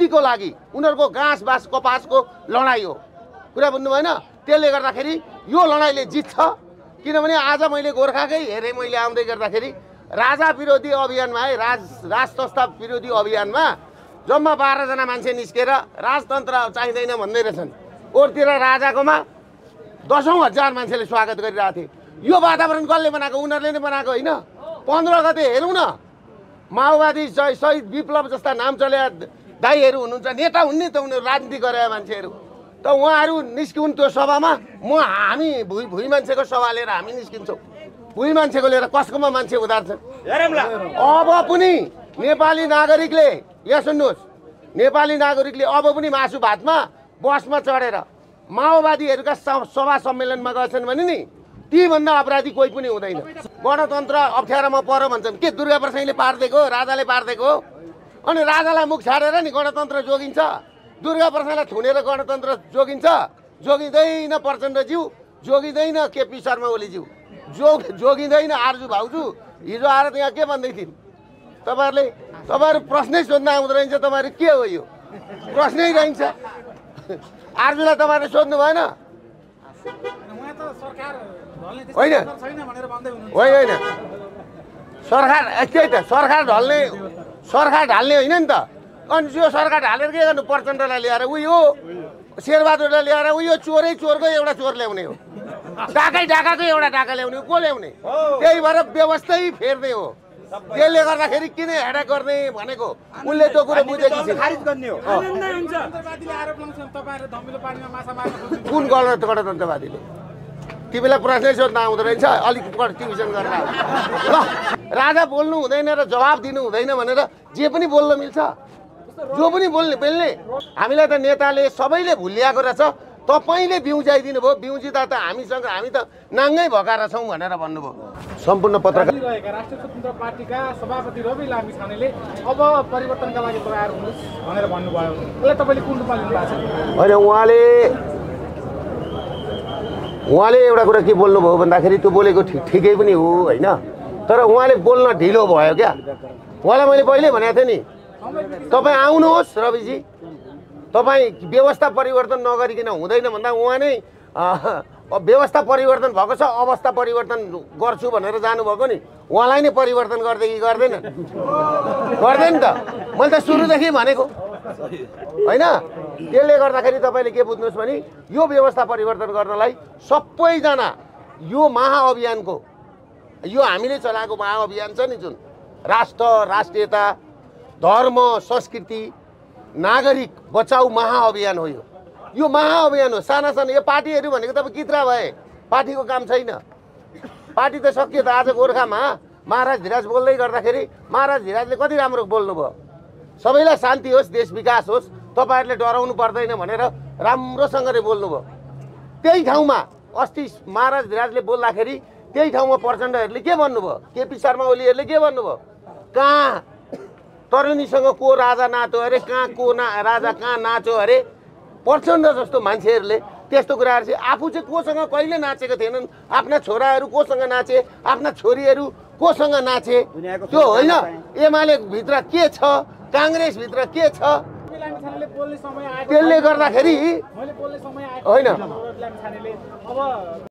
खुसीको लागि उनीहरूको घाँस बाँस कपासको लडाइँ हो। कुरा बुझ्नु भएन? त्यसले गर्दाखेरि यो लडाइँले जित्छ। किनभने आज मैले गोर्खाकै हेरेँ, मैले आउँदै गर्दाखेरि राजा विरोधी अभियानमा है, राजसंस्था विरोधी अभियानमा जम्मा 12 जना मान्छे निस्केर राजतन्त्र चाहिँदैन भन्दै रहेछन्। ओरतिर राजाकोमा 10,000 मान्छेले स्वागत गरिरहेको थिए। यो वातावरण कसले बनाएको? उनीहरूले नै बनाएको होइन। 15 गते हेरौँ न, माओवादी शहीद विप्लव जस्ता नाम चले दाईहरू हुनुहुन्छ, नेता हुन् नि त, उनीहरू राजनीति गरेका मान्छेहरू त। उहाँहरू निस्किउन् त्यो सभामा, हामी भुइँ मान्छेको सभा लिएर हामी निस्किन्छौँ। भुइँ मान्छेको लिएर कसकोमा मान्छे उधार्छन्? अब पनि नेपाली नागरिकले, यहाँ सुन्नुहोस्, नेपाली नागरिकले अब पनि मासु भातमा बसमा चढेर माओवादीहरूका सभा सम्मेलनमा गएछन् भने नि तीभन्दा अपराधी कोही पनि हुँदैन। गणतन्त्र अप्ठ्यारोमा पर्यो भन्छन्। के दुर्गा प्रसाईले पारिदिएको, राजाले पारिदिएको? अनि राजालाई मुख छाडेर नि गणतन्त्र जोगिन्छ? दुर्गा प्रसाईलाई थुनेर गणतन्त्र जोगिन्छ? जोगिँदैन प्रचण्डज्यू, जोगिँदैन केपी शर्मा ओलीज्यू, जोगिँदैन आर्जु भाउजू। हिजो आएर यहाँ के भन्दै थिइन् तपाईँहरू प्रश्नै सोध्न आउँदो रहेछ। तपाईँहरू के हो यो? प्रश्नै रहन्छ। आर्जुलाई तपाईँहरूले सोध्नु भएन? होइन होइन, सरकार त्यही त, सरकार ढाल्ने होइन नि त। अनि यो सरकार ढालेर के गर्नु? प्रचण्डलाई ल्याएर उयो शेरबहादुरलाई ल्याएर उयो चोरै चोरको एउटा चोर ल्याउने हो, डाकाको एउटा डाका ल्याउने हो। को ल्याउने? त्यही भएर व्यवस्थै फेर्ने हो। त्यसले गर्दाखेरि किन हेडा गर्ने भनेको उनले त्यो कुरो बुझेकी छिन्। खारिज गर्ने हो। कुन गणतन्त्रवादीले? तिमीलाई प्रश्नै सोध्न आउँदो रहेछ? अलिक टिभिजन गरेर ल, राजा बोल्नु हुँदैन र जवाब दिनु हुँदैन भनेर जे पनि बोल्न मिल्छ, जो पनि बोल्ने। हामीलाई त नेताले सबैले भुलिएको रहेछ। तपाईँले बिउजाइदिनु भयो। बिउजिँदा त हामी त नाङ्गै भएका छौँ भनेर भन्नुभयो। सम्पूर्ण पत्रकार राष्ट्रिय स्वतन्त्र पार्टीका सभापति रवि लामिछानेले अब परिवर्तनका लागि तयार हुनुहोस् भनेर भन्नुभयो। यसलाई तपाईँले कुन रूपमा लिनु भएको छ? होइन, उहाँले एउटा कुरा के बोल्नुभयो भन्दाखेरि त्यो बोलेको ठिकै पनि हो होइन, तर उहाँले बोल्न ढिलो भयो क्या। उहाँलाई मैले पहिले भनेको थिएँ नि, तपाईँ आउनुहोस् रविजी, तपाईँ व्यवस्था परिवर्तन नगरिकन हुँदैन भन्दा उहाँ नै व्यवस्था परिवर्तन भएको छ, अवस्था परिवर्तन गर्छु भनेर जानुभएको नि। उहाँलाई नै परिवर्तन गर्दै कि गर्दैन? गर्दैन त। मैले त सुरुदेखि भनेको होइन। त्यसले गर्दाखेरि तपाईँले के बुझ्नुहोस् भने यो व्यवस्था परिवर्तन गर्नलाई सबैजना यो महाअभियानको, यो हामीले चलाएको महाअभियान छ नि जुन, राष्ट्र राष्ट्रियता धर्म संस्कृति नागरिक बचाउ महाअभियान हो। यो महाअभियान हो। साना यो पार्टीहरू भनेको तपाईँ कित्रा भए? पार्टीको काम छैन। पार्टी त सकियो त। आज गोर्खामा महाराज धिराज बोल्दै गर्दाखेरि महाराज धिराजले कति राम्रो बोल्नुभयो। सबैलाई शान्ति होस्, देश विकास होस्, तपाईँहरूले डराउनु पर्दैन भनेर राम्रोसँगले बोल्नुभयो। त्यही ठाउँमा अस्ति महाराज धिराजले बोल्दाखेरि त्यही ठाउँमा प्रचण्डहरूले के भन्नुभयो? केपी शर्मा ओलीहरूले के भन्नुभयो? कहाँ तरुणीसँग को राजा नाच्यो अरे, कहाँ को राजा कहाँ नाच्यो अरे? प्रचण्ड जस्तो मान्छेहरूले त्यस्तो कुराहरू चाहिँ आफू चाहिँ कोसँग कहिले नाचेको थिएनन्। आफ्ना छोराहरू कोसँग नाचे, आफ्ना छोरीहरू कोसँग नाचे, त्यो होइन। एमाले भित्र के छ, काङ्ग्रेस भित्र के छ, त्यसले गर्दाखेरि होइन।